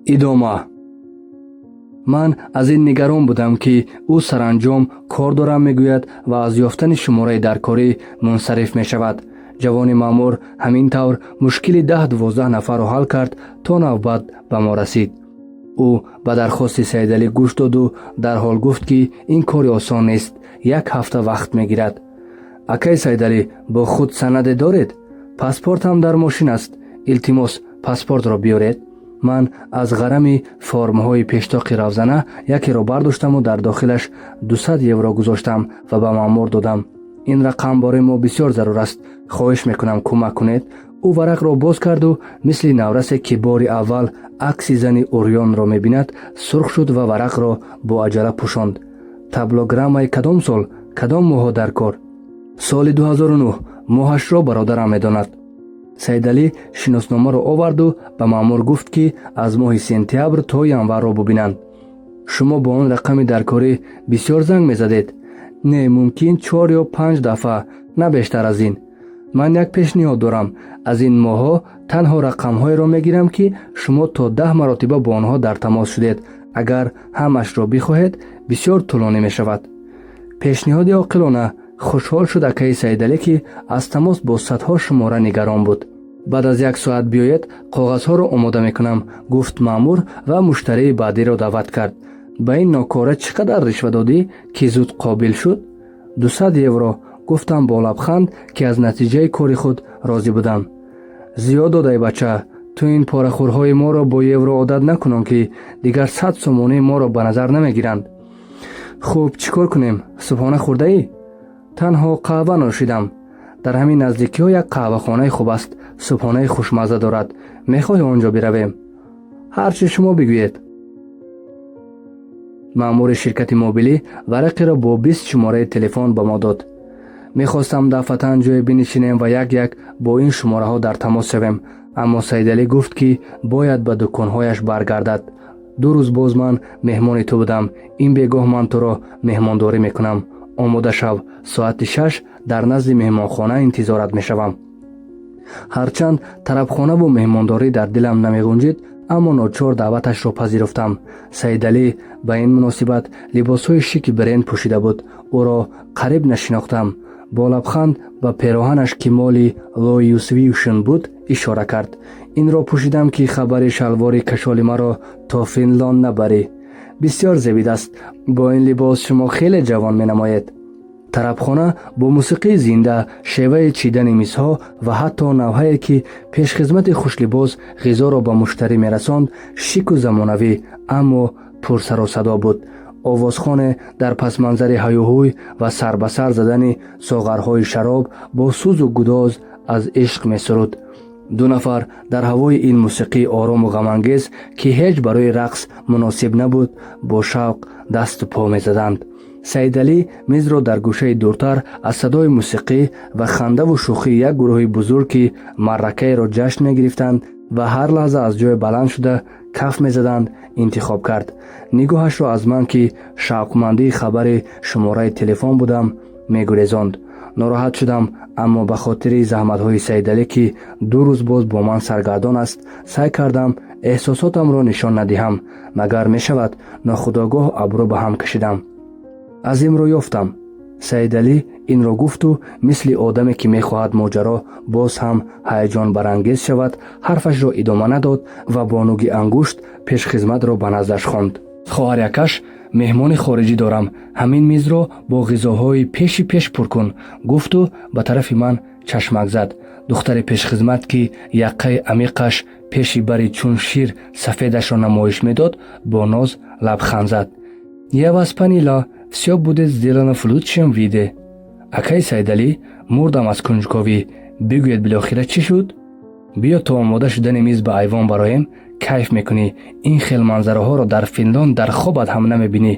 Идома. Ман аз ин нигарон будам, ки ӯ саранҷом кор дорам мегӯяд ва аз ёфтани шумораи даркорӣ мунсариф мешавад. Ҷавони маъмур ҳамин тавр мушкили 10-12 нафарро ҳал кард, то навбат ба мо расид. Ӯ ба дархости Саидалӣ гӯш доду дарҳол гуфт, ки ин кори осон нест, як ҳафта вақт мегирад. Акай Саидалӣ, бо худ санаде доред? Паспортам дар мошин аст. Илтимос, паспортро биёред. Ман аз ғарами формҳои пештоқи равзана якеро бардоштаму дар дохилаш 200 евро гузоштам ва ба маъмур додам. Ин рақам бораи мо бисёр зарур аст, хоҳиш мекунам, кӯмак кунед. Ӯ варақро боз карду мисли наврасе, ки бори аввал акси зани урёнро мебинад, сурх шуд ва варақро бо аҷала пӯшонд. Таблограммаи кадом сол, кадом моҳо дар кор? Соли 2009, моҳашро бародарам медонад. Саидалӣ шиносномаро оварду ба маъмур гуфт, ки аз моҳи сентябр то январро бубинанд. Шумо бо он рақами даркорӣ бисёр занг мезадед? Не, мумкин, чор ё панҷ дафъа, на бештар аз ин. Ман як пешниҳод дорам. Аз ин моҳҳо танҳо рақамҳоеро мегирам, ки шумо то 10 маротиба бо онҳо дар тамос шудед. Агар ҳамашро бихоҳед, бисёр тӯлонӣ мешавад. Пешниҳоди оқилона. Хушҳол шуд акаи Саидалӣ, ки аз тамос бо садҳо шумора нигарон буд. Баъд аз як соат биёед, коғазҳоро омода мекунам, гуфт маъмур ва муштарии баъдиро даъват кард. Ба ин нокора чӣ қадар ришва додӣ, ки зуд қобил шуд? 200 евро, гуфтам бо лабханд, ки аз натиҷаи кори худ розӣ будам. Зиёд додай, бача. Ту ин порахӯрҳои моро бо евро одат накунон, ки дигар 100 сомонии моро ба назар намегиранд. Хуб, чӣ кор кунем? Субҳона хӯрдаӣ? Танҳо қаҳва нӯшидам. Дар ҳамин наздикиҳо як қаҳвахонаи хуб аст, субҳонаи хушмазза дорад. Мехоҳӣ, он ҷо биравем? Ҳар чӣ шумо бигӯед. Маъмури ширкати мобилӣ варақеро бо 20 шумораи телефон ба мо дод. Мехостам дафъатан ҷое бинишинем ва як як бо ин шумораҳо дар тамос шавем, аммо Саидалӣ гуфт, ки бояд ба дуконҳояш баргардад. 2 рӯз боз ман меҳмони ту будам, ин бегоҳ ман туро меҳмондорӣ мекунам. Омода шав, соати 6 дар назди меҳмонхона интизорат мешавам. Ҳарчанд тарабхонаву меҳмондорӣ дар дилам намеғунҷид, аммо ночор даъваташро пазируфтам. Саидалӣ ба ин муносибат либосҳои шики бренд пӯшида буд. Ӯро қариб нашинохтам. Бо лабханд ба пероҳанаш, ки моли Луи Виттон буд, ишора кард. Инро пӯшидам, ки хабари шалвори кашоли маро то Финлонд набарӣ. Бисёр зебидаст. Бо ин либос шумо хеле ҷавон менамоед. Тарабхона бо мусиқии зинда, шеваи чидани мизҳо ва ҳатто навҳае, ки пешхизмати хушлибос ғизоро ба муштарӣ мерасонд, шику замонавӣ, аммо пурсарусадо буд. Овозхоне дар пасманзари ҳаюҳуй ва сар ба сар задани соғарҳои шароб бо сӯзу гудоз аз ишқ месуруд. Ду нафар дар ҳавои ин мусиқии орому ғамангез, ки ҳеҷ барои рақс муносиб набуд, бо шавқ дасту по мезаданд. Саидалӣ мизро дар гӯшаи дуртар аз садои мусиқӣ ва хандаву шӯхии як гурӯҳи бузург, ки маъракаеро ҷашн мегирифтанд ва ҳар лаҳза аз ҷой баланд шуда каф мезаданд, интихоб кард. Нигоҳашро аз ман, ки шавқмандии хабари шумораи телефон будам, мегурезонд. Нороҳат шудам, аммо ба хотири заҳматҳои Саидалӣ, ки 2 рӯз боз бо ман саргардон аст, саъй кардам эҳсосотамро нишон надиҳам. Магар мешавад? Нохудогоҳ абрӯ ба ҳам кашидам. Азимро ёфтам. Саидалӣ инро гуфту мисли одаме, ки мехоҳад моҷаро боз ҳам ҳаяҷонбарангез шавад, ҳарфашро идома надод ва бо нуги ангушт пешхизматро ба наздаш хонд. Хоҳарякаш, меҳмони хориҷӣ дорам, ҳамин мизро бо ғизоҳои пеши пеш пур кун, гуфту ба тарафи ман чашмак зад. Духтари пешхизмат, ки яққаи амиқаш пеши бари чун шир сафедашро намоиш медод, бо ноз лабханд зад. Я вас поняла, всё будет сделано в лучшем виде. Акаи Саидалӣ, мурдам аз кунҷковӣ, бигӯед, билохира чӣ шуд? Биё, то омода шудани миз ба айвон бароем, кайф мекунӣ. Ин хел манзараҳоро дар Финлонд дар хобат ҳам намебинӣ.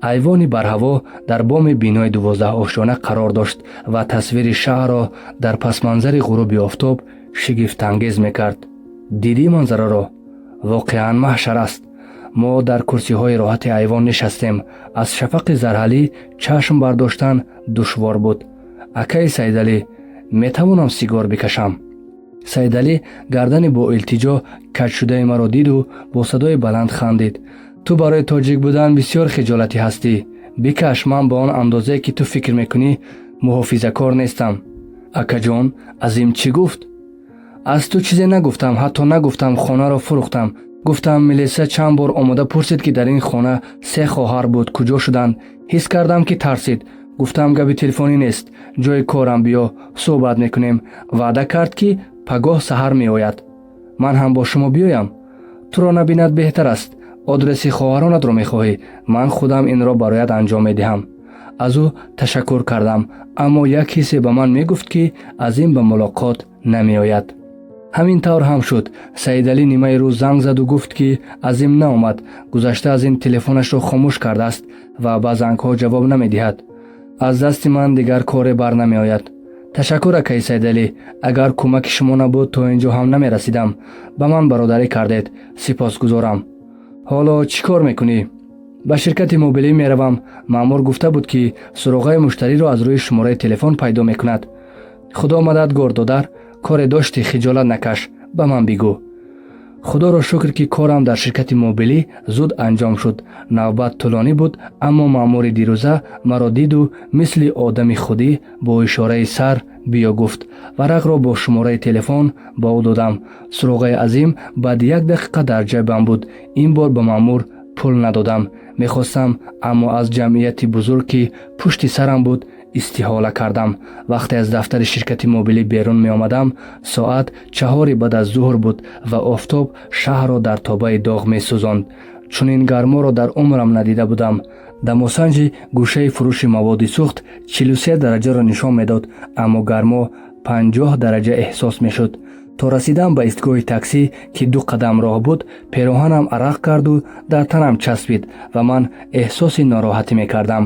Айвони барҳаво дар боми бинои 12-ошёна қарор дошт ва тасвири шаҳрро дар пасманзари ғуруби офтоб шигифтангез мекард. Дидӣ манзараро? Воқеан маҳшар аст. Мо дар курсиҳои роҳати айвон нишастем. Аз шафақи зарҳалӣ чашм бардоштан душвор буд. Акаи Саидалӣ, метавонам сигор бикашам? Саидалӣ гардани бо илтиҷо каҷшудаи маро диду бо садои баланд хандид. Ту барои тоҷик будан бисёр хиҷолатӣ ҳастӣ. Бикаш, ман ба он андозае, ки ту фикр мекунӣ, муҳофизакор нестам. Акаҷон, Азим чӣ гуфт? Аз ту чизе нагуфтам, ҳатто нагуфтам хонаро фурӯхтам. Гуфтам, милиса чанд бор омода пурсид, ки дар ин хона се хоҳар буд, куҷо шуданд. Ҳис кардам, ки тарсид. Гуфтам, габи телефонӣ нест, ҷои корам биё, суҳбат мекунем. Ваъда кард, ки пагоҳ саҳар меояд. Ман ҳам бо шумо биёям? Туро набинад беҳтар аст. Адреси хоҳаронатро мехоҳӣ, ман худам инро бароят анҷом медиҳам. Аз ӯ ташаккур кардам, аммо як ҳиссе ба ман мегуфт, ки Азим ба мулоқот намеояд. Ҳамин тавр ҳам шуд. Саидалӣ нимаи рӯз занг заду гуфт, ки Азим наомад. Гузашта аз ин, телефонашро хомӯш кардааст ва ба зангҳо ҷавоб намедиҳад. Аз дасти ман дигар коре бар намеояд. Ташаккур, акаи Саидалӣ. Агар кӯмаки шумо набуд, то ин ҷо ҳам намерасидам. Ба ман бародарӣ кардед, сипосгузорам. Ҳоло чӣ кор мекунӣ? Ба ширкати мобилӣ меравам. Маъмур гуфта буд, ки суроғаи муштариро аз рӯи шумораи телефон пайдо мекунад. Худо мададгор, додар. Коре дошти, хиҷолат накаш, ба ман бигӯ. Худоро шукр, ки корам дар ширкати мобилӣ зуд анҷом шуд. Навбат тӯлонӣ буд, аммо маъмури дирӯза маро диду мисли одами худӣ бо ишораи сар биё гуфт. Варақро бо шумораи телефон ба ӯ додам. Суроғаи Азим баъди як дақиқа дар ҷайбам буд. Ин бор ба маъмур пул надодам. Мехостам, аммо аз ҷамъияти бузург, ки пушти сарам буд, истиҳола кардам. Вақте аз дафтари ширкати мобилӣ берун меомадам, соат 4-и баъд аз зуҳр буд ва офтоб шаҳрро дар тобаи доғ месӯзонд. Чунин гарморо дар умрам надида будам. Дамосанҷи гӯшаи фурӯши маводи сӯхт 43 дараҷаро нишон медод, аммо гармо 50 дараҷа эҳсос мешуд. То расидан ба истгоҳи таксӣ, ки ду қадам роҳ буд, пероҳанам арақ карду дар танам часпид ва ман эҳсоси нороҳатӣ мекардам.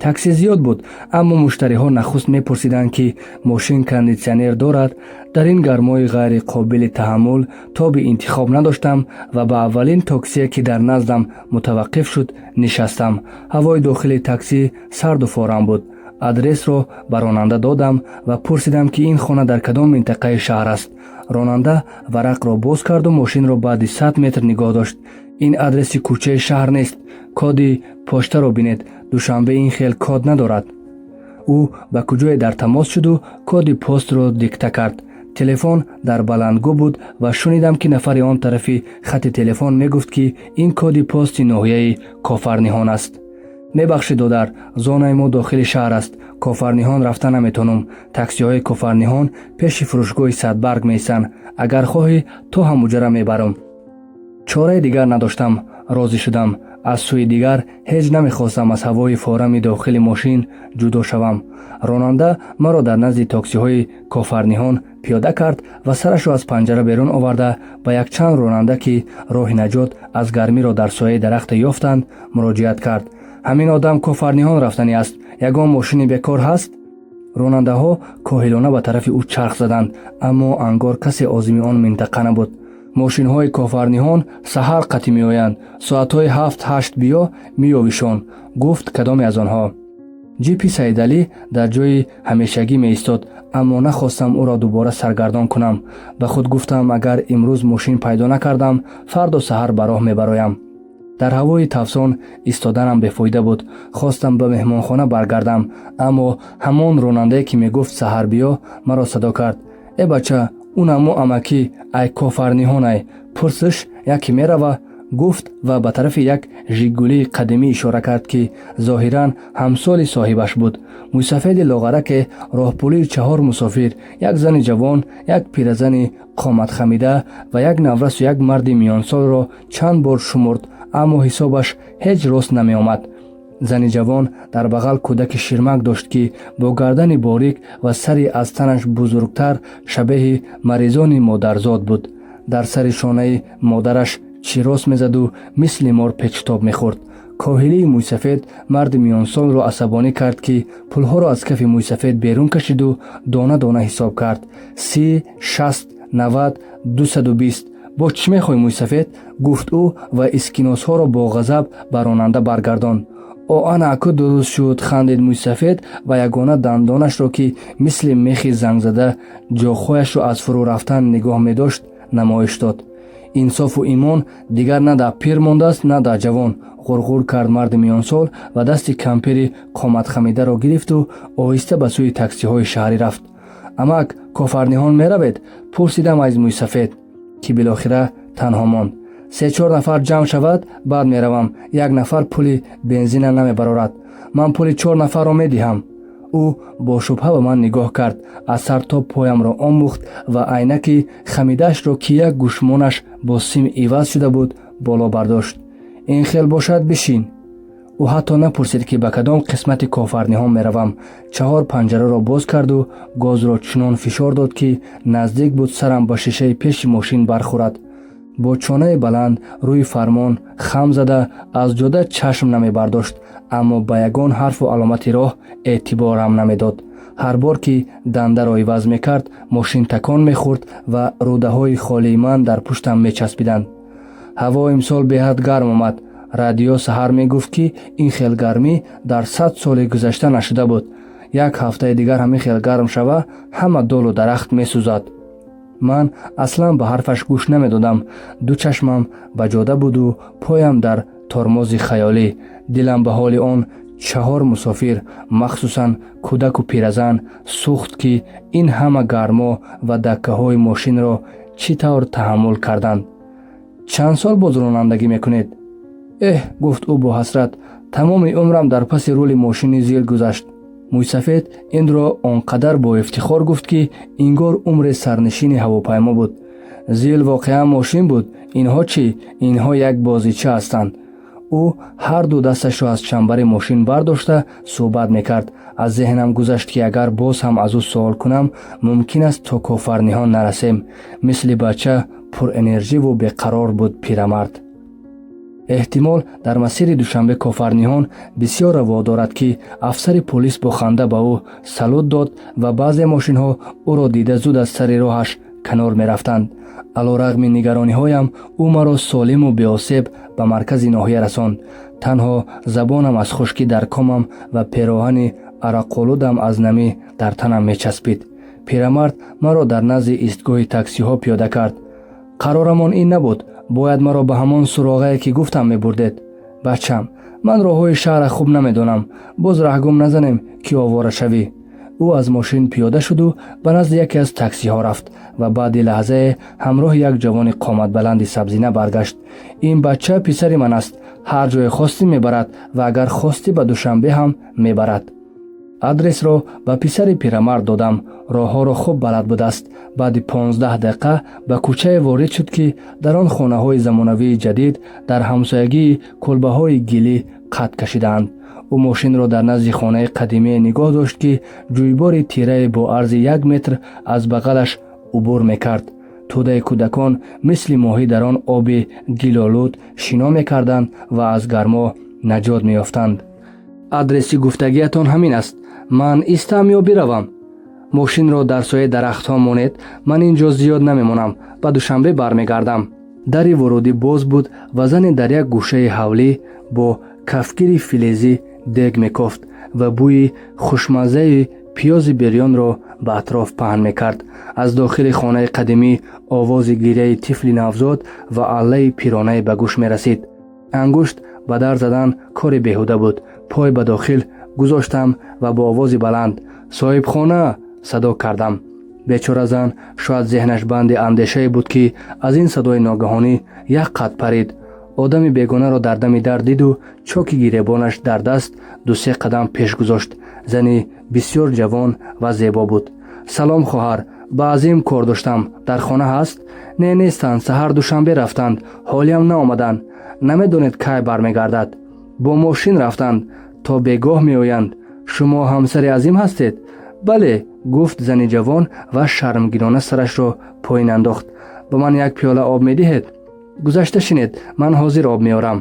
Таксӣ зиёд буд, аммо муштариҳо нахуст мепурсиданд, ки мошин кондитсионер дорад. Дар ин гармои ғайриқобили таҳаммул тоби интихоб надоштам ва ба аввалин таксие, ки дар наздам мутаваққиф шуд, нишастам. Ҳавои дохили таксӣ сарду форам буд. Адресро ба ронанда додам ва пурсидам, ки ин хона дар кадом минтақаи шаҳр аст. Ронанда варақро боз карду мошинро баъди 100 метр нигоҳ дошт. Ин адреси кӯчаи шаҳр нест, коди поштаро бинед. Душанбе ин хел код надорад. Ӯ ба куҷое дар тамос шуду коди постро дикта кард. Телефон дар баландгӯ буд ва шунидам, ки нафари он тарафи хати телефон мегуфт, ки ин коди пости ноҳияи Кофарниҳон аст. Мебахшед, додар, зонаи мо дохили шаҳр аст, Кофарниҳон рафта наметонум. Таксиҳои Кофарниҳон пеши фурӯшгоҳи Садбарг меистанд. Агар хоҳӣ, то ҳамуҷара мебарам. Чораи дигар надоштам, розӣ шудам. Аз сӯи дигар, ҳеҷ намехостам аз ҳавои форами дохили мошин ҷудо шавам. Ронанда маро дар назди таксиҳои Кофарниҳон пиёда кард ва сарашро аз панҷара берун оварда, ба якчанд ронанда, ки роҳи наҷот аз гармиро дар сояи дарахте ёфтанд, муроҷиат кард. Ҳамин одам Кофарниҳон рафтанӣ аст, ягон мошини бекор ҳаст? Ронандаҳо коҳилона ба тарафи ӯ чарх заданд, аммо ангор касе озими он минтақа набуд. Мошинҳои Кофарниҳон саҳар қатӣ меоянд, соатҳои 7-8 биё, меёвишон, гуфт кадоме аз онҳо. Ҷипи Саидалӣ дар ҷои ҳамешагӣ меистод, аммо нахостам ӯро дубора саргардон кунам. Ба худ гуфтам, агар имрӯз мошин пайдо накардам, фардо саҳар ба роҳ мебароям. Дар ҳавои тавсон истоданам бефоида буд. Хостам ба меҳмонхона баргардам, аммо ҳамон ронандае, ки мегуфт саҳар биё, маро садо кард. Э, бача, унамо амакӣ ай Кофарниҳонай, пурсиш, яке мерава, гуфт ва ба тарафи як Жигулии қадимӣ ишора кард, ки зоҳиран ҳамсоли соҳибаш буд. Мӯйсафеди лоғараке роҳпулии чаҳор мусофир, як зани ҷавон, як пиразани қоматхамида ва як наврасу як марди миёнсолро чанд бор шумурд, аммо ҳисобаш ҳеҷ рост намеомад. Зани ҷавон дар бағал кӯдаки ширмак дошт, ки бо гардани борик ва сари аз танаш бузургтар шабеҳи маризони модарзод буд. Дар сари шонаи модараш чирос мезаду мисли мор печутоб мехӯрд. Коҳилии мӯйсафед марди миёнсолро асабонӣ кард, ки пулҳоро аз кафи мӯйсафед берун кашиду дона дона ҳисоб кард: 30, 60, 90, 220. Бо чӣ мехоҳӣ, мӯйсафед? Гуфт ӯ ва эскиносҳоро бо ғазаб ба ронанда баргардонд. О, ана аку дуруст шуд, хандид мӯйсафед ва ягона дандонашро, ки мисли мехи зангзада ҷоғҳояшро аз фурӯ рафтан нигоҳ медошт, намоиш дод. Инсофу имон дигар на дар пир мондааст, на дар ҷавон, ғурғур кард марди миёнсол ва дасти кампири қоматхамидаро гирифту оҳиста ба сӯи таксиҳои шаҳрӣ рафт. Амак, Кофарниҳон меравед? Пурсидам аз мӯйсафед, ки билохира танҳо монд. Се-чор нафар ҷамъ шавад, баъд меравам. Як нафар пули бензина намебарорад. Ман пули чор нафарро медиҳам. Ӯ бо шубҳа ба ман нигоҳ кард, аз сар то поямро омӯхт ва айнаки хамидаашро, ки як гӯшмонаш бо сим иваз шуда буд, боло бардошт. Ин хел бошад, бишин. Ӯ ҳатто напурсид, ки ба кадом қисмати Кофарниҳон меравам. Чаҳор панҷараро боз карду гозро чунон фишор дод, ки наздик буд сарам ба шишаи пеши мошин бархӯрад. Бо чонаи баланд рӯи фармон хам зада аз ҷода чашм намебардошт, аммо ба ягон ҳарфу аломати роҳ эътиборам намедод. Ҳар бор ки дандаро иваз мекард, мошин такон мехӯрд ва рӯдаҳои холии ман дар пуштам мечаспиданд. Ҳаво имсол беҳад гарм омад. Радио саҳар мегуфт, ки ин хел гармӣ дар 100 соли гузашта нашуда буд. Як ҳафтаи дигар ҳамин хел гарм шава, ҳама долу дарахт месӯзад. Ман аслан ба ҳарфаш гӯш намедодам. Ду чашмам ба ҷода буду поям дар тормози хаёлӣ. Дилам ба ҳоли он чаҳор мусофир, махсусан кӯдаку пиразан, сӯхт, ки ин ҳама гармо ва даккаҳои мошинро чӣ тавр таҳаммул карданд. Чанд сол боз ронандагӣ мекунед? Эҳ, гуфт ӯ бо ҳасрат, тамоми умрам дар паси рули мошини ЗИЛ гузашт. Мӯйсафед инро он қадар бо ифтихор гуфт, ки ингор умре сарнишини ҳавопаймо буд. ЗИЛ воқеан мошин буд. Инҳо чӣ? Инҳо як бозича ҳастанд. Ӯ ҳарду дасташро аз чамбари мошин бардошта суҳбат мекард. Аз зеҳнам гузашт, ки агар боз ҳам аз ӯ суол кунам, мумкин аст то Кофарниҳон нарасем. Мисли бача пурэнерживу беқарор буд пирамард. Эҳтимол, дар масири Душанбе Кофарниҳон бисёрро водорад, ки афсари полис бо ханда ба ӯ салют дод ва баъзе мошинҳо ӯро дида зуд аз сари роҳаш канор мерафтанд. Алорағми нигарониҳоям, ӯ маро солиму беосеб ба маркази ноҳия расонд. Танҳо забонам аз хушкӣ дар комам ва пероҳани арақолудам аз намӣ дар танам мечаспид. Пирамард маро дар назди истгоҳи таксиҳо пиёда кард. Қарорамон ин набуд. Бояд маро ба ҳамон суроғае, ки гуфтам, мебурдед. Бачам, ман роҳҳои шаҳра хуб намедонам. Боз раҳгум назанем, ки овора шавӣ. Ӯ аз мошин пиёда шуду ба назди яке аз таксиҳо рафт ва баъди лаҳзае ҳамроҳи як ҷавони қоматбаланди сабзина баргашт. Ин бача писари ман аст. Ҳар ҷое хостӣ мебарад ва агар хостӣ, ба Душанбе ҳам мебарад. Адресро ба писари пирамард додам. Роҳҳоро хуб балад будааст. Баъди 15 дақиқа ба кӯчае ворид шуд, ки дар он хонаҳои замонавии ҷадид дар ҳамсоягии кулбаҳои гилӣ қад кашидаанд. Ӯ мошинро дар назди хонаи қадимие нигоҳ дошт, ки ҷӯйбори тирае бо арзи як метр аз бағалаш убур мекард. Тӯдаи кӯдакон мисли моҳӣ дар он оби гилолуд шино мекарданд ва аз гармо наҷот меёфтанд. Адреси гуфтагиятон ҳамин аст. Ман истам ё биравам? Мошинро дар сояи дарахтҳо монед. Ман ин ҷо зиёд намемонам, ба Душанбе бармегардам. Дари ворудӣ боз буд ва зане дар як гӯшаи ҳавлӣ бо кафгири филезӣ дег мекофт ва бӯи хушмаззаи пиёзи бирёнро ба атроф паҳн мекард. Аз дохили хонаи қадимӣ овози гиряи тифли навзод ва аллаи пиронае ба гӯш мерасид. Ангушт ба дар задан кори беҳуда буд. Пой ба дохил гузоштам ва бо овози баланд «Соҳибхона!» садо кардам. Бечора зан шояд зеҳнаш банди андешае буд, ки аз ин садои ногаҳонӣ як қад парид. Одами бегонаро дар дами дар диду чоки гиребонаш дар даст ду-се қадам пеш гузошт. Зани бисёр ҷавон ва зебо буд. Салом, хоҳар, ба Азим кор доштам. Дар хона ҳаст? Не, нестанд. Саҳар Душанбе рафтанд, ҳолиам наомаданд. Намедонед, кай бармегардад? Бо мошин рафтанд, то бегоҳ меоянд. Шумо ҳамсари Азим ҳастед? Бале, гуфт зани ҷавон ва шармгинона сарашро поин андохт. Ба ман як пиёла об медиҳед? Гузашта шинед, ман ҳозир об меорам.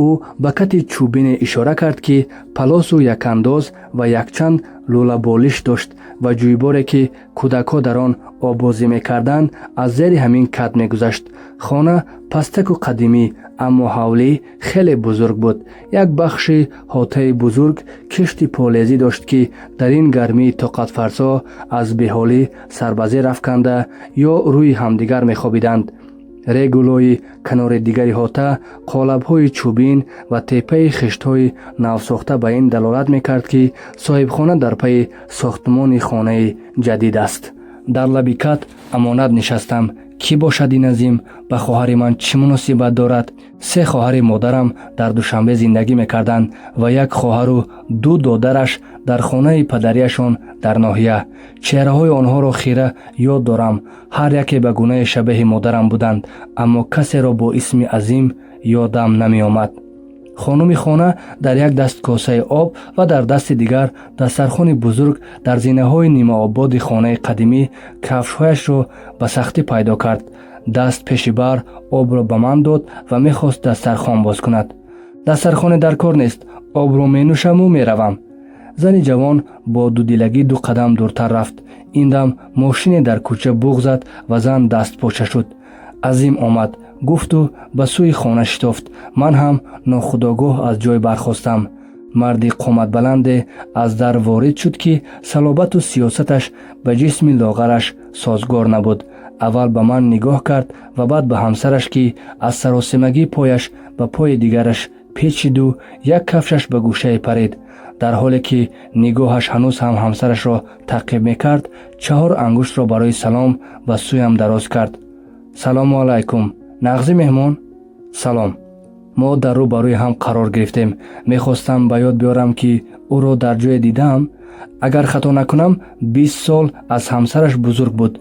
Ӯ ба кати чӯбине ишора кард, ки палосу якандоз ва якчанд Лӯлаболиш дошт ва ҷӯйборе, ки кӯдакҳо дар он оббозӣ мекарданд, аз зери ҳамин кат мегузашт. Хона пастаку қадимӣ, аммо ҳавлӣ хеле бузург буд. Як бахши ҳотаи бузург кишти полезӣ дошт, ки дар ин гармии тоқатфарсо аз беҳолӣ сарбазер афканда ё рӯи ҳамдигар мехобиданд. Регулои канори дигари ҳота, қолабҳои чӯбин ва теппаи хиштҳои навсохта ба ин далолат мекард, ки соҳибхона дар пайи сохтмони хонаи ҷадид аст. Дар лаби кат амонат нишастам. Кӣ бошад ин Азим? Ба хоҳари ман чӣ муносибат дорад? Се хоҳари модарам дар Душанбе зиндагӣ мекарданд ва як хоҳару ду додараш дар хонаи падарияшон дар ноҳия. Чеҳраҳои онҳоро хира ёд дорам. Ҳар яке ба гунаи шабеҳи модарам буданд, аммо касеро бо исми Азим ёдам намеомад. Хонуми хона дар як даст косаи об ва дар дасти дигар дастархони бузург дар зинаҳои нимаободи хонаи қадимӣ кафшҳояшро ба сахтӣ пайдо кард. Даст пеши бар обро ба ман дод ва мехост дастархон боз кунад. «Дастархоне дар кор нест, обро менӯшаму меравам». Зани ҷавон бо дудилагӣ ду қадам дуртар рафт. Ин дам мошине дар кӯча буғ зад ва зан дастпоча шуд. «Азим омад», гуфту ба сӯи хона шитофт. Ман ҳам нохудогоҳ аз ҷой бархостам. Марди қоматбаланде аз дар ворид шуд, ки салобату сиёсаташ ба ҷисми лоғараш созгор набуд. Аввал ба ман нигоҳ кард ва баъд ба ҳамсараш, ки аз саросемагӣ пояш ба пои дигараш печиду як кафшаш ба гӯшае парид. Дар ҳоле ки нигоҳаш ҳанӯз ҳам ҳамсарашро таъқиб мекард, чаҳор ангуштро барои салом ба сӯям дароз кард. «Салому алайкум, нағзӣ, меҳмон?» «Салом». Мо дар рӯ ба рӯи ҳам қарор гирифтем. Мехостам ба ёд биёрам, ки ӯро дар ҷое дидаам. Агар хато накунам, 20 сол аз ҳамсараш бузург буд.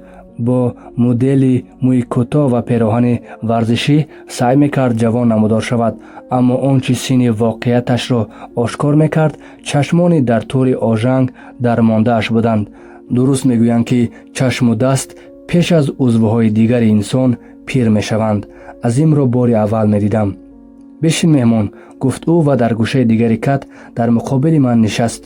Бо мудели мӯи кӯтоҳ ва пероҳани варзишӣ саъй мекард ҷавон намудор шавад, аммо он чи синни воқеияташро ошкор мекард, чашмони дар тӯри ожанг дармондааш буданд. Дуруст мегӯянд, ки чашму даст пеш аз узвҳои дигари инсон пир мешаванд. Азимро бори аввал медидам. «Бишин, меҳмон», гуфт ӯ ва дар гӯшаи дигари кат дар муқобили ман нишаст.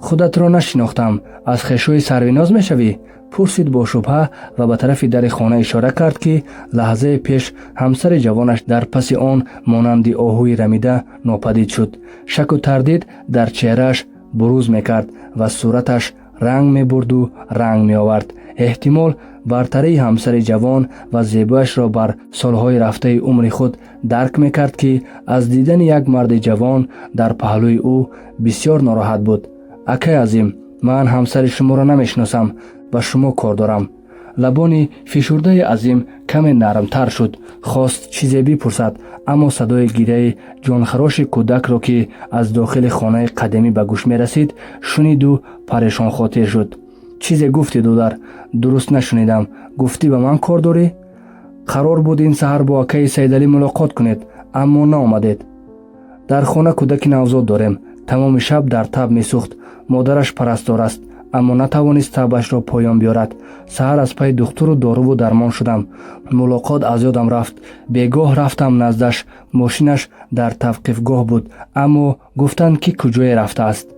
«Худатро нашинохтам. Аз хешои Сарвиноз мешавӣ?» пурсид бо шубҳа ва ба тарафи дари хона ишора кард, ки лаҳзаи пеш ҳамсари ҷавонаш дар паси он монанди оҳуи рамида нопадид шуд. Шаку тардид дар чеҳрааш бурӯз мекард ва сураташ ранг мебурду ранг меовард. Эҳтимол, бартарии ҳамсари ҷавон ва зебояшро бар солҳои рафтаи умри худ дарк мекард, ки аз дидани як марди ҷавон дар паҳлӯи ӯ бисёр нороҳат буд. «Акай Азим, ман ҳамсари шуморо намешиносам, ба шумо кор дорам». Лабони фишурдаи Азим каме нармтар шуд. Хост чизе бипурсад, аммо садои гиряи ҷонхароши кӯдакро, ки аз дохили хонаи қадимӣ ба гӯш мерасид, шуниду парешонхотир шуд. «Чизе гуфтӣ, додар? Дуруст нашунидам. Гуфтӣ, ба ман кор дорӣ?» «Қарор буд ин саҳар бо акаи Саидалӣ мулоқот кунед, аммо наомадед. Дар хона кӯдаки навзод дорем. Тамоми шаб дар таб месӯхт. Модараш парастор аст, аммо натавонист табашро поён биёрад. Саҳар аз пайи духтуру доруву дармон шудам. Мулоқот аз ёдам рафт. Бегоҳ рафтам наздаш, мошинаш дар тавқифгоҳ буд, аммо гуфтанд, ки куҷое рафтааст.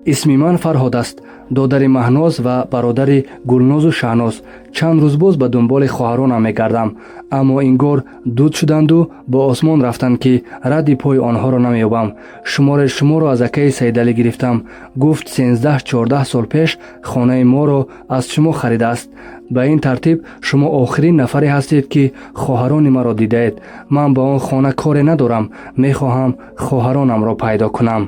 Исми ман Фарҳод аст, додари Маҳноз ва бародари Гулнозу Шаҳноз. Чанд рӯз боз ба дунболи хоҳаронам мегардам, аммо ингор дуд шуданду ба осмон рафтанд, ки радди пои онҳоро намеёбам. Шумораи шуморо аз акаи Саидалӣ гирифтам. Гуфт, 13-14 сол пеш хонаи моро аз шумо харидааст. Ба ин тартиб шумо охирин нафаре ҳастед, ки хоҳарони маро дидаед. Ман ба он хона коре надорам, мехоҳам хоҳаронамро пайдо кунам».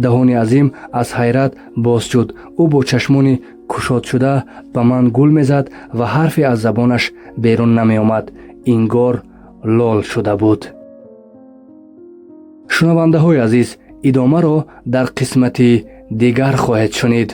Даҳони Азим аз ҳайрат боз шуд. Ӯ бо чашмони кушодшуда ба ман гул мезад ва ҳарфе аз забонаш берун намеомад. Ингор лол шуда буд. Шунавандаҳои азиз, идомаро дар қисмати дигар хоҳед шунид.